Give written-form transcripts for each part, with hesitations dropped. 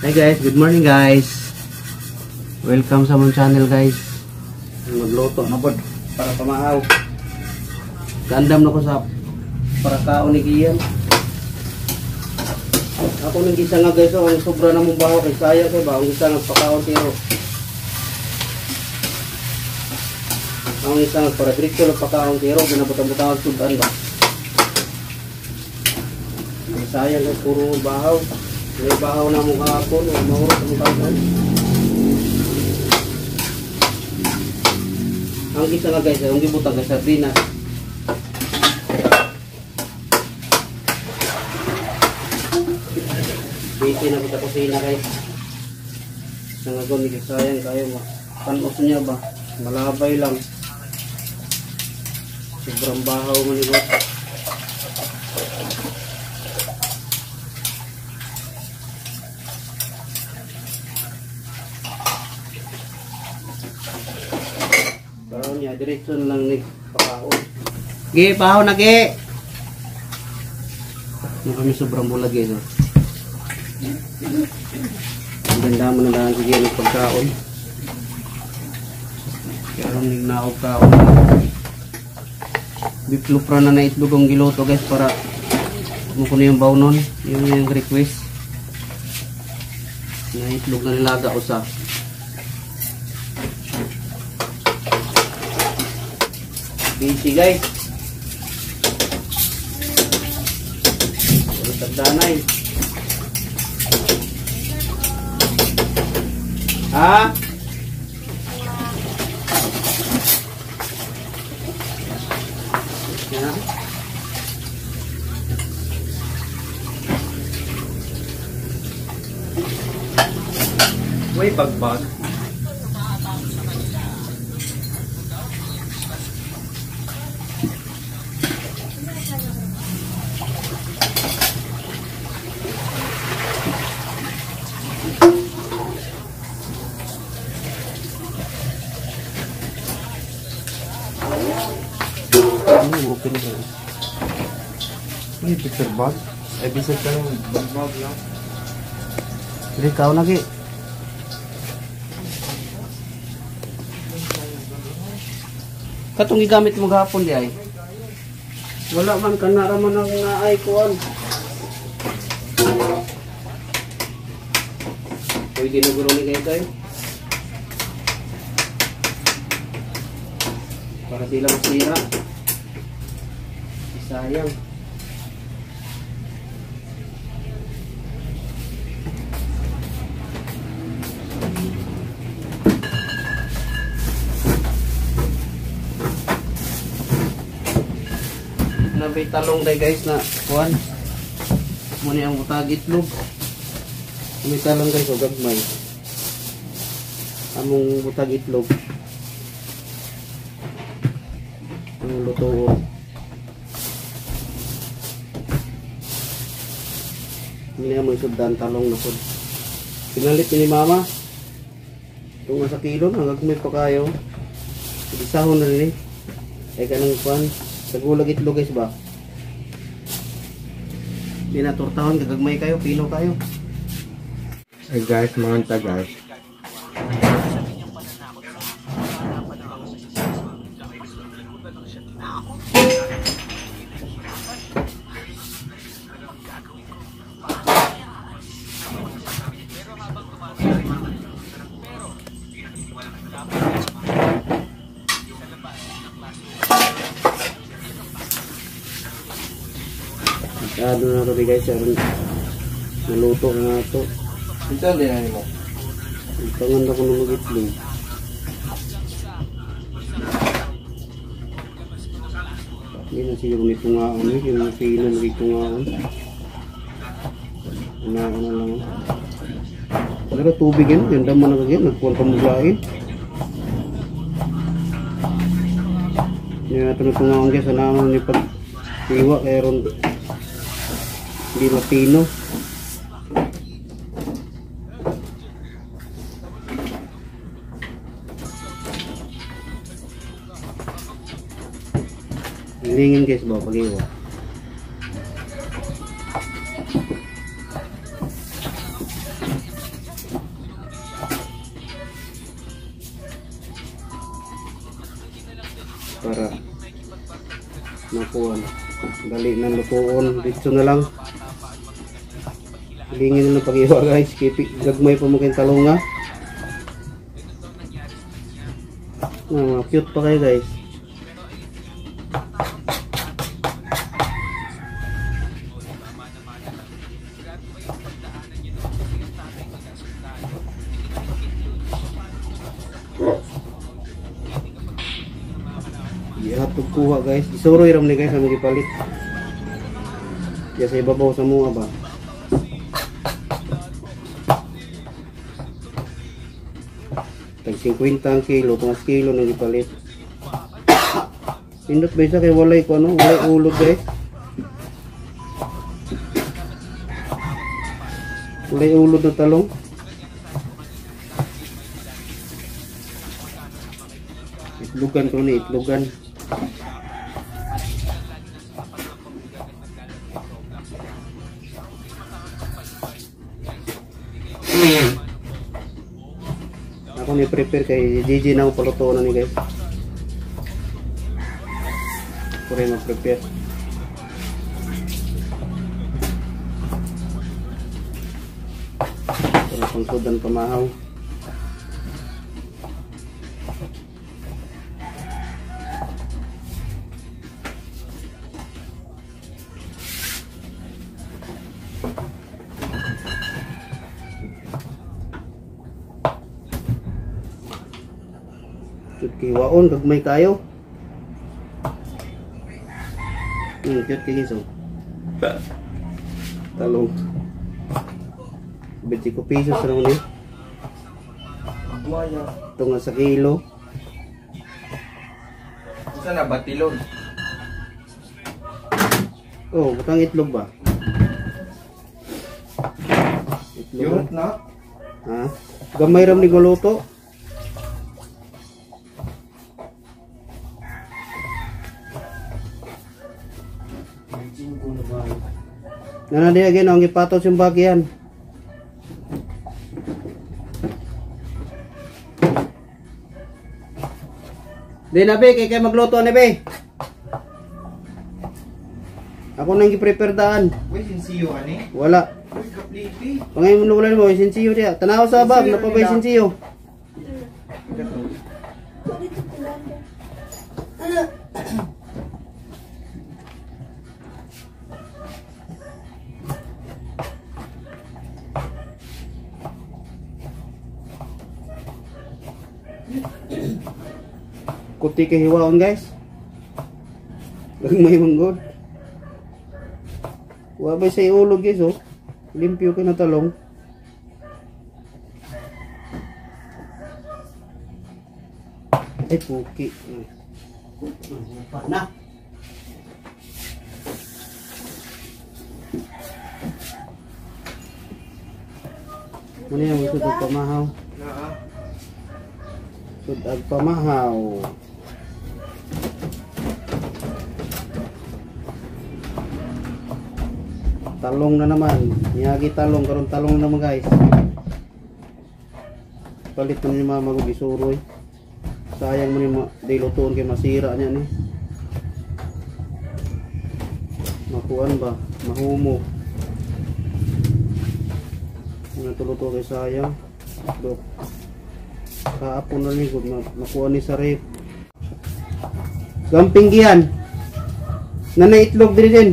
Hi guys, good morning guys. Welcome sa mong channel guys. Magluto na pod para pamaaw. Gandam na ko sa para kaon ni Gian. Ako nang gisa nga guys, oh, ang sobra na mong baho kay saya kay ba, ang gisa nga pakaon tiro. Ang isa nga para diretso lang pakaon tiro, ginabutang-butang sudan ba. Ay sayang kay puro bahaw. May bahaw na mong kahapon, o mahurot ang kahapon. Ang gisa nga guys, ang gibutang guys, sardinas. Busy na ko sa kusina guys. Nangagon ni sayang kayo ba. Panos niya ba? Malabay lang. Sobrang bahaw man ni boss. Karon niya diretso na lang ni pakaon. Gi, pahaw na gi. Ano kami sobrang bulag eh, no? Ang ganda mo na lang sige ng pagkaon. Kaya rin nagnaog kaon. Biplupra na na itlog ang giluto guys para mo kuno yung bawnon. Yun yung request. Na itlog na nilaga usa. Busy guys. Tagdanay. Ha? Ya. May bagbag. Open na. May picture bag? Ay, bisag ka ng bagbag lang. Ikaw na, ki. Katong gigamit mo gahapon di ay? Wala man, kanara man ang naay kuan. Pwede na guro ni kayo tayo. Para di lang masira. Sayang. Nabay talong day guys na kuan. Muna ang butag itlog. May talong guys o gagmay. Among butag itlog. Ang luto. Hindi mo isuddan talong na pod. Pinalit ni mama. Tunga sa kilo na gagmay pa kayo. Isahon na rin eh. Ay kanang kuan sa gulag itlog guys ba. Di na tortahon gagmay kayo, pino kayo. Ay guys, mga ta guys. Ano na ito guys, naluto na ito. Ito ang dinani mo. Tangan ako ng mag-itlog. Hindi na siguro nito nga ano, yung pino na dito nga ano. Ano na lang. Talaga tubig yan, ganda mo na kagyan, nagkuhan ka maglain. Hindi na ito na guys, ano ni pag iwa kaya ron hindi mapino. Lingin guys ba pag-iwa. Para makuha. Dali na lutuon. Dito na lang. Hilingin na ng pag-iwa guys. Kipi, gagmay pa mo kayong talong ha. Ah, cute pa kayo guys. Ihatog kuha guys. Isuroy ram ni guys ang gipalit. Diya sa ibabaw sa mua ba. Tag 50 ang kilo, tungas kilo nang gipalit. Pindot ba isa kay walay ko ano, walay ulog guys. Walay ulod na talong. Itlogan ko ni, itlogan. Ako ni prepare kay Gigi na ako paluto na ni guys. Ako rin mag-prepare. Para pang sudan pamahaw. Kiwaon, gagmay kayo. Cute kay guys, oh. Talong. 25 pesos na ni. Guaya. Ito nga sa kilo. Isa na batilon. Oh, butang itlog ba? Itlog. Yun na. Ha? Gamay ram ni guluto. Nana dia again ang ipatos yung bagyan. Di na be, kay magluto ni be. Ako nang gi-prepare daan. Uy, sinsiyo ani? Wala. Uy, kaplipi. Pangay mo nulan mo, sinsiyo diya. Tanaw sa bab, napabay sinsiyo. Kuti kay hiwaon guys. May manggod. Wa ba sa ulog guys oh. Limpyo kay na talong. Ay puki. Na. Ano yan, sud ag pamahaw. Sud ag pamahaw. Talong na naman. Miyagi talong, karon talong na naman guys. Palit na ni mama ko gisuroy. Sayang mo ni di lutuon kay masira niya ni. Makuan ba? Mahumo. Ano tuluto kay sayang. Dok. Kaapon na ni gud makuha ni sa rep. Gamping giyan. Nanay itlog diri din.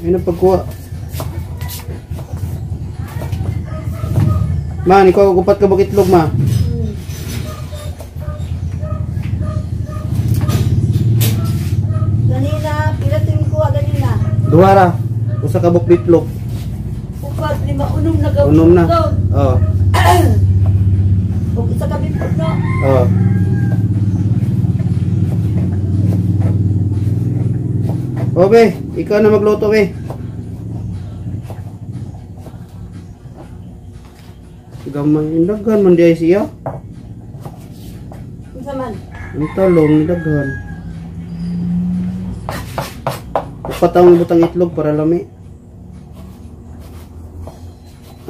Ayun ang pagkuha. Ma, ikaw upat ka bang itlog, ma? Ganina, pila ito yung kuha ganina? Duara. Usa ka buk itlog. Upat, lima, unom na gawin. Unom na. Oo. Ug isa ka bitlog, no? Oo. O, be, ikaw na magluto, be. Gamay, daghan man di ay siya. Unsa man? Ang talong, daghan. Upat ang butang itlog para lami.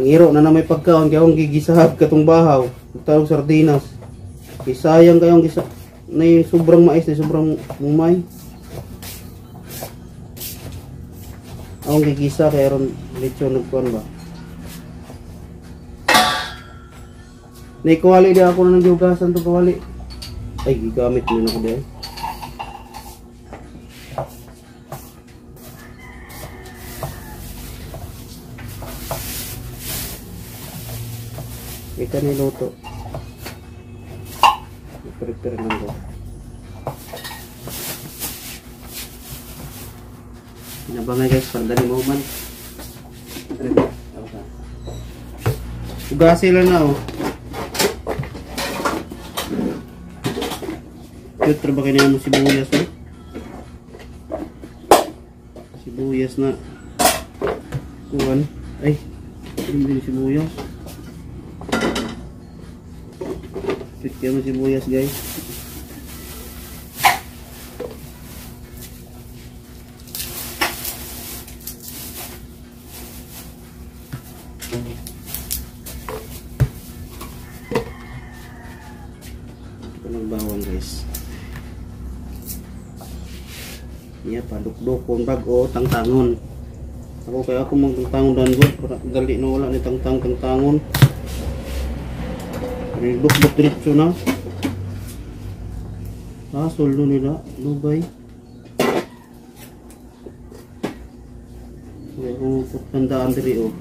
Ang iro na na may pagkaon, kaya akong gigisahag katong bahaw. Talong sardinas. Isayang kayong gisa. Nay sobrang mais, nay sobrang mumay. Akong gigisa kay aron lechon nagkuan ba. Nay kawali di ako na naghugasan to kawali. Ay gigamit ni nako di. Ika ni luto. Prepare lang ko. Inabangay guys, para dali mo man. Ugasi lang na oh. Cute ba kayo mo sibuyas oh? Sibuyas na. Kuwan. Ay, hindi sibuyas. Cute kayo mo sibuyas guys. Ito bawang guys. Iya padukdukon bago tangtangon. Ako kaya ako magtangtangon dan god para dali na wala ni tangtang tangtangon. Dukduk diretso na. Ah, sulo nila, lubay. Okay, kung tandaan diri oh.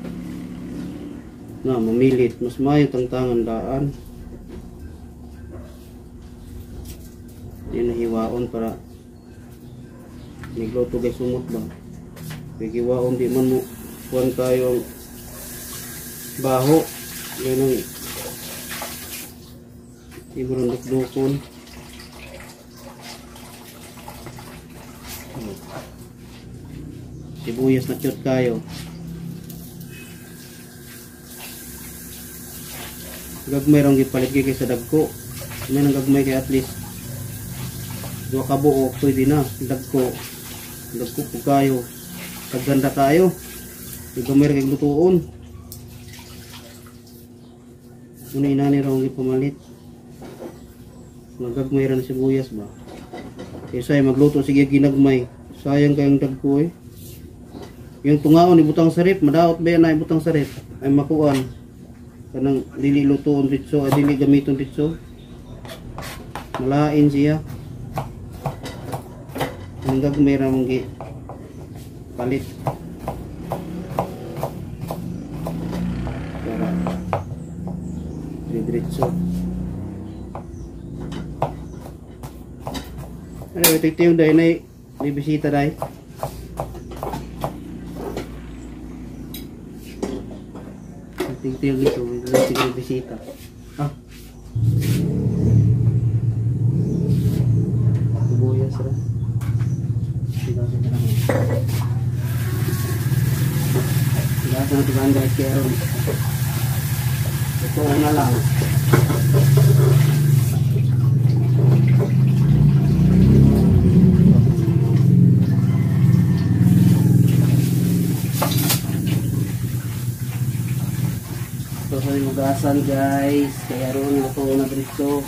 Na mamilit, mas maayo tangtangan daan. Di na hiwaon para nigluto guys sumot ba. Hiwaon di man mo kuan tayo ang baho. Yan ang ibon dukdukon. Sibuyas na cute kayo. Gagmay rong gipalit kay sa dagko. May nang gagmay kay at least duha ka buok pwede na dagko. Dagko po kayo. Kaganda kayo. Gamay ra kay lutuon. Una inani rong gipamalit. Magagmay ra na sibuyas ba. Kaysa magluto sige ginagmay. Sayang kayong dagko eh. Yung tungaon ibutang sa rep, madaot ba yan na ibutang sa rep? Ay makuan. Kanang dili lutoon ditso, ay dili gamiton ditso. Malain siya. Ang gagmay ra mong gi palit. Para diretso. Ano ito yung dahil na may bisita dahil. Tingting ito, may bisita. Ah. Sibuyas ra. Sigasan na lang. Sigasan na tigaan guys kaya ron. Ito na lang. Ito sa hugasan guys, kaya ron ito na dito.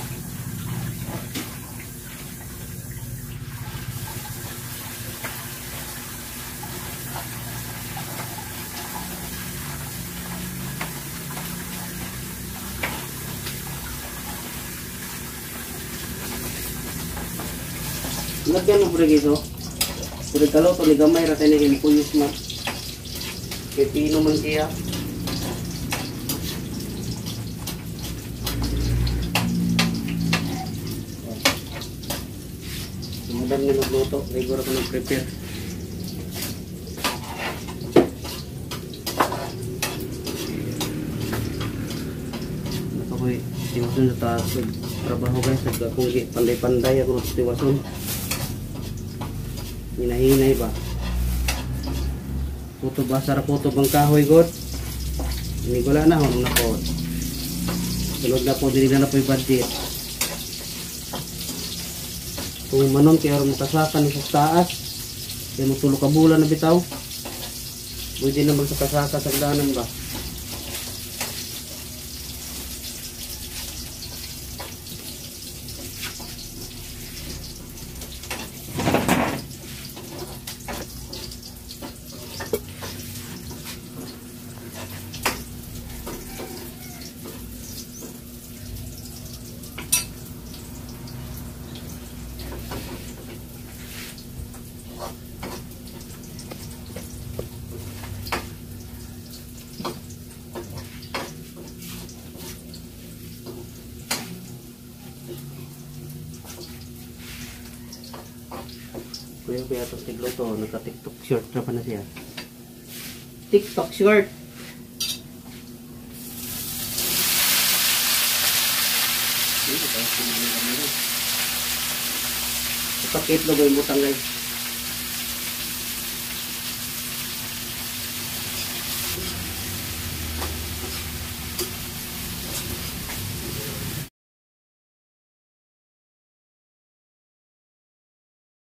Lagyan mo pura guys oh. Pura kaloto ni gamay ra kay ni kuyos man. Kay pino man siya. Madam ni magluto, rigor ako nag-prepare. Ako'y tiwason sa taas sa trabaho guys, akong panday-panday ako sa tiwason. Hinahinay ba? Kutob asar kutob ang kahoy god. Hindi wala na honong na po. Sunod na po, dili na po yung budget. Kung manon kaya rin makasakan sa taas, kaya matulo ka bulan na bitaw. Pwede na magsakasaka sa danan ba? Kuya kuya itong tigluto, nagka-TikTok short na pa na siya. TikTok short. Upat ka itlog ang butang, guys.